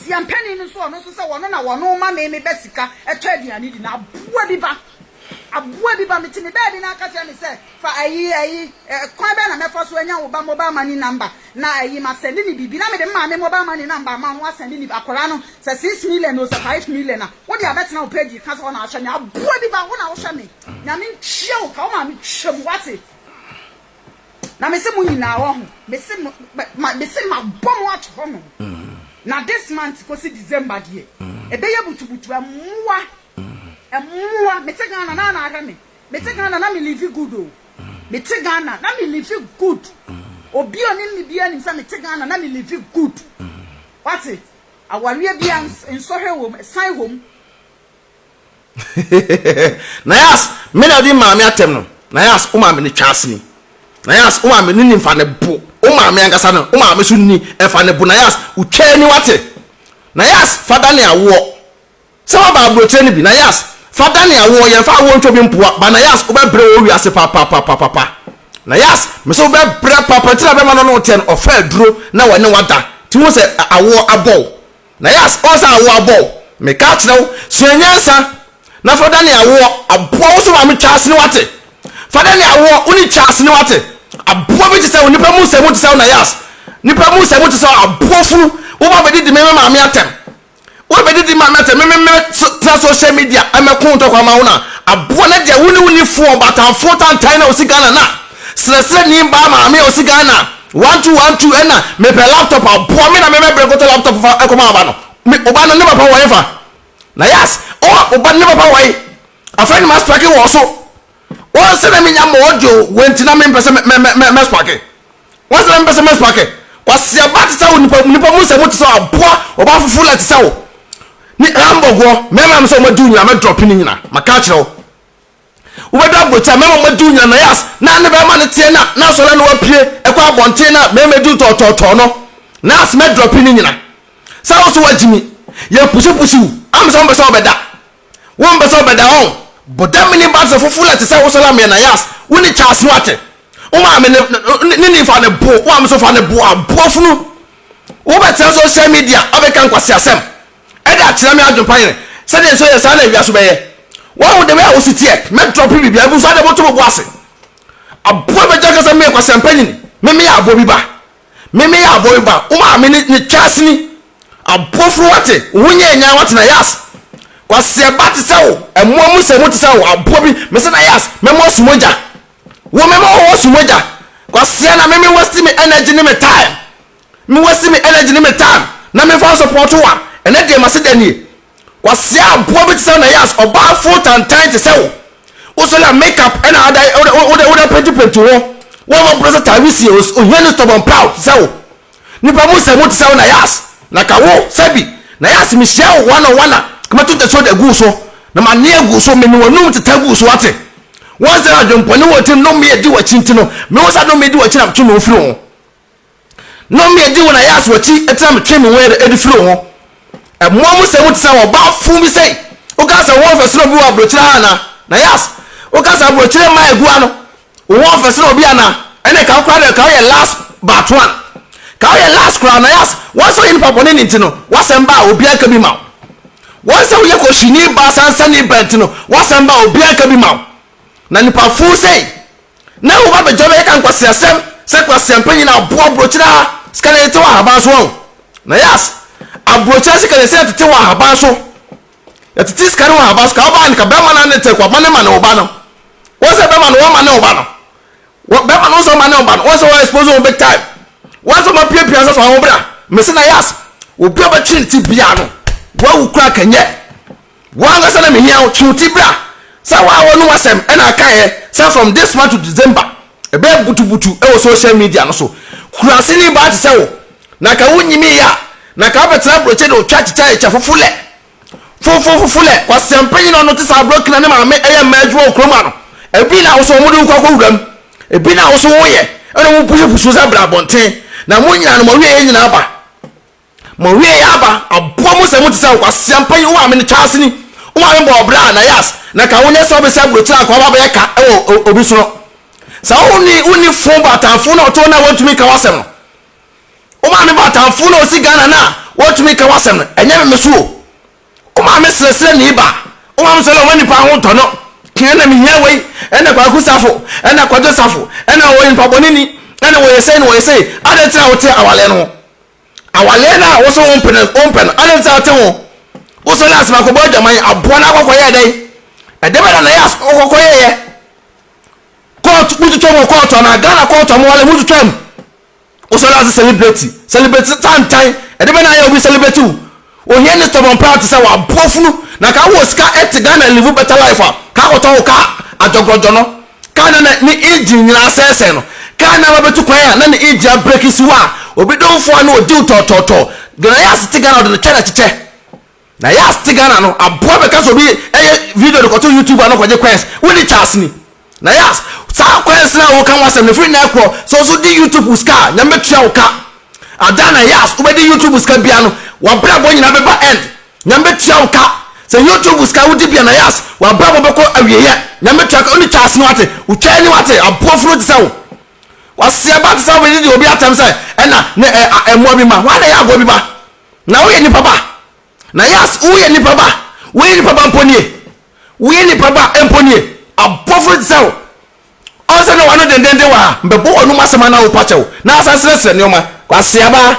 Kwasia mpanin no nso ɔno nso sɛ ɔno na ɔno ma me me ba sika tɔ aduane di na aboa bi ba aboa bi ba mete me baabi na aka kyerɛ me sɛ fa ayi ayi kwan bɛn na mɛfa so anya wo ba mobile money number na ayi ma sɛnde ne biribi na mede me maame mobile money number ama no asɛnde ne akwadaa no sɛ 6 million o, sɛ 5 million a wode abɛtena wo page ka sɛ ɔna ahwɛ me. Aboa bi ba, wo na wohwɛ me. Nyame ntua wo ka, wo maame twa mu wate. Na mese mo nyinaa wɔ ho, mese mo ma mese ma bɔ mo ato hɔ nom na this month kɔsi December deɛ, ɛbɛyɛ butubutu. Ɛmmoa ɛmmoa. Mete Ghana na ahwɛ me. Mete Ghana na me live good o. Mete Ghana na me live good. Obi a onim me bia nim sɛ mete Ghana na me live good. Wate, awareɛ bia nsɔhwɛ wɔ mu, san wɔ mu. Nayas, me na ɔde maame atɛm no. Nayas, wo maame ne twa aseni. Nayas, wo maame ne nimfa ne bo. Wo maame ankasa no, wo maame so ni ɛfa ne bo. Nayas, wotwa ani wate. Nayas, fada ne awoɔ sɛ waba aburokyerɛ no bi. Nayas, fada ne awoɔ, yɛmfa awoɔ ntwa bi mpoa ba. Nayas, wobɛbrɛ wɔ wiase papapapapa. Nayas, me sɛ wobɛbrɛ papa nti na bɛma no no woteɛ no ɔfa aduro na wɔne wada nti wo sɛ awoɔ abɔ wo. Nayas, ɔn sɛ awoɔ abɔ wo. Meka kyerɛ wo, sua nyansa na fada ne awoɔ aboa wo so. Maame twa asene wate. Fada ne awoɔ, wo ne twa asene wate. Aboa bi te sɛ wo, nipa mu sɛ mu te sɛ wo. Nayas, nipa mu sɛ mu te sɛ wo, aboa funu. Woba bɛdidi me me maame atɛm, wo bɛdidi maame atɛm. Me tena social media ɛmɛko ntɔkwa ma wo na aboa na deɛ wo ne wo ni foɔ batamfoɔ tantan na osi Ghana na srɛsrɛ ni ba maame a osi Ghana 1212 ɛna mepɛ laptop. Aboa, me na me mɛbrɛ kɔtɔ laptop fa ɛkɔma aba no. Me ɔba no ne papa wɔ fa na yas ɔ ɔba ne papa wɔ yi afɛn ne ma spark wɔ so. Wɔn sɛ na menya ma ɔdio wɔ nti na mempɛ sɛ mɛ mɛ mɛ mɛ spark. Wɔn sɛ na mempɛ sɛ mɛ spark. Kwasiaba te sɛ wo, nipa mu sɛ mu te sɛ aboa ɔba fufu la te sɛ wo ne hamburg mɛma mi sɛ ɔmo adi wo nyina, mɛ drop ne nyina. Maka akyerɛ wo, wobɛda aburokyi a mɛma ɔmo adi wo nyina. Na yas na ne bɛrima ne teɛ na asɔre na wapue ɛkɔ abɔnten na mɛma di tɔɔtɔɔtɔɔ no na as mɛ drop ne nyina sɛ wo so wagyi mi yɛ pusipusi wo am sɛ wɔmpɛ sɛ wɔbɛda, wɔmpɛ sɛ wɔbɛda ɔn bɔdamini ba sɛ fufu la te sɛ wo sɔla mmiɛ. Na yas, wo ne Charles no ate, wo maame ne nifa ne bo, wo maame so fa ne bo. Aboa funu, wobɛtena social media abɛka nkwasi asɛm ɛde akyerɛ me adwempa yɛn sɛdeɛ nso yɛ saa na awia so bɛyɛ wɔn wo de wei a wosi teɛ. Mɛ drop biribi ebi nso ade moto mo bo ase. Aboa bɛgya kasa mmea kwasi mpanyin. Meme yɛ aboa bi ba, meme yɛ aboa bi ba. Wo maame ne Charles ni aboa funu wate, wo ho nyɛ nyan wate. Na yas, kwasi ɛba te sɛ wo, ɛmoa mu sɛ mu te sɛ wo, aboa bi. Mese na yas, mɛmɔ sumogya wo, mɛmɔ wɔ sumogya. Kwasia, na meme waste me energy ne me time, me waste me energy ne me time na mefa support wa. Ɛnɛ deɛ mase da nie. Kwasia, aboa bi te sɛ na yas, ɔbaa fo tantan te sɛ wo, wosɔre a makeup ɛna ada wode wode penti hɔ wɔn ma boro sɛ tawi ohia ne stubborn proud te sɛ wo, nipa mu sɛ mu te sɛ wo. Na yas, na ka wo sɛbi na yas, mehyia wo one on one a kama to ntasuo de agu so na ma ne agu so me ne wɔnum teta gu so wate. Wɔn sɛ adwempɔne wɔ tirim no mmea di w'akyi nti no me wo sa no mmea di w'akyi na metwe me ho firi ho no mmea di wo na yas w'akyi ɛtena metwe me ho ɛde firi ho. Ɛmoa mu sɛ mu te sɛ ɔbaa fun bi sɛi. Woka sɛ wɔn fɛ sɛ obi wɔ aburokyire ha ana? Na yas, woka sɛ aburokyire mmaa egu ano wɔn fɛ sɛ obi ana? Ɛnna ka wokora deɛ ka woyɛ last but one, ka woyɛ last koraa. Na yas, wɔn sɛ woyɛ nipa bɔne ne nti no wasɛm ba a obiara nka bi ma wo. Wɔn sɛ woyɛ kɔhwini ba sansani ba nti no wasɛm ba a obiara nka bi ma wo. Na nipa fun sɛi na wo ba bɛgya bɛyɛ ka nkwasi asɛm sɛ kwasi mpanyin aboa aburokyire ha sika na yɛte wɔ ahaban so wɔn. Na yas, aburokyire sika na yɛsɛ yɛtete wɔ ahaban so, yɛtete sika no wɔ ahaban so. Ka ɔbaa no ka bɛrima no ne tɛ kɔ ɔma ne ma ne ɔba no wɔn sɛ bɛrima no wɔn ma ne ɔba no wɔ bɛrima no nso ɔma ne ɔba no wɔn sɛ wɔn expose wɔn big time, wɔn sɛ wɔn apiapia sɛ wɔn bra. Mesi na yas, obi a ɔbɛtwe ne ti bia no wawu kura kanyɛ wɔn ankasa na mehia wo. Twe wo ti bra sɛ wɔn a wɔn asɛm ɛna aka yɛ sɛ from this month to December ɛbɛyɛ butubutu ɛwɔ social media no so. Kurase ni baa te sɛ wo na ka wo nyimi yɛ a na ka wobɛtena aburokye de otwa kyekyɛ ɛkyɛ fufu lɛ fufu lɛ. Kwasiampanyin na ɔno te sɛ aburokina ne maame ɛyɛ mmaa adwuma wɔ kurom ano. Ebi na ahosuo wɔn de wokɔ akɔ wuram, ebi na ahosuo wɔyɛ ɛna wɔn pusupusu sɛ bra abɔnten na mo nyinaa no mo awie yɛ nyinaa ba, mo awie yɛ aba. Aboa mu sɛ mo te sɛ kwasiampanyin, wo maame no kyaase ni, wo maame bɔ ɔbra. Na yas, na ka wonyɛ sɛ ɔbɛsɛ aburokyire akɔ ɔba bɛyɛ ka ɛwɔ obi so no sɛ wonni wonni fon ba atamfo na ɔtɔ na wɔntumi ka w'asɛm no. Wo maame bɔ atamfo na osi Ghana na wɔtumi ka w'asɛm no, ɛnyɛ me me so o. Wo maame srɛsrɛ ne ba. Wo maame srɛ ɔma nipa ho ntɔ no. Ɛna mehia wei, ɛna Kwaku Safo, ɛna Kwadwo Safo, ɛna wɔyɛ nipa bɔne ni, ɛna wɔyɛ sei na wɔyɛ sei. Adɛn nti na wote awaleɛ no ho? Awaleɛ no a wo sɛ wompɛ no, wompɛ no, adɛn nti na wote ho? Wosɔre asɛm akɔbɔ adwaman, aboa no akɔkɔyɛ dɛn? Ɛdɛ bɛ na na yɛ akɔkɔyɛyɛ? Kɔɔto, motwitwa mu wɔ kɔɔto anaa? Ghana kɔɔto a mowale, motwitwa mu. Wosɔre ase celebrate celebrate tantan ɛde bɛ na ayɛ obi celebrate wo ohia ne stubborn paa te sɛ waboa funu na ka wɔ sika ɛte Ghana live better life a ka akɔtɔ wo kaa adwɔgrɔdwɔ no kaa na ne engine nyinaa sɛɛsɛɛ no kaa na wabɛtu kwan a na ne engine abreki si hɔ a obi domfoɔ a na ɔdi wo tɔɔtɔɔtɔɔ Ghana yɛ ase te Ghana ɔde ne kyɛ na kyekyɛ Na yɛ ase te Ghana no aboa bɛka sɛ obi ɛyɛ video de kɔto YouTube ano kɔgye coins wonni Charles ni na yɛ ase saa coins no a woka ho asɛm no firi nnɛ korɔ sɛ nso di YouTube sika a Nyame bɛtua wo ka ada na yɛ ase wobɛdi YouTube sika bia no wabrabɔ nyinaa bɛba end Nyame bɛtua wo ka sɛ YouTube sika wodi bia na yɛ ase wabrabɔ bɛkɔ awieyɛ Nyame bɛtua ka wonni Charles ni wate wotwa ani wate aboa funu te sɛ wo waseɛ ba te sɛ wobɛdidi di obi atɛm sɛ ɛna ne ɛ mmoa bi ma hwan na ɛyɛ aboa bi ba Na woyɛ nipa ba. Na yas, woyɛ nipa ba. Woyɛ nipa ba mpo nie. Woyɛ nipa ba mpo nie. Abɔfo te sɛ wo. Ɔnsɛ na wano dendenden wɔ ha. Mbɛbɔ w'anum asɛm anaa wopa kyɛw. Na asan srɛsrɛ nneɛma. Kwaseaba.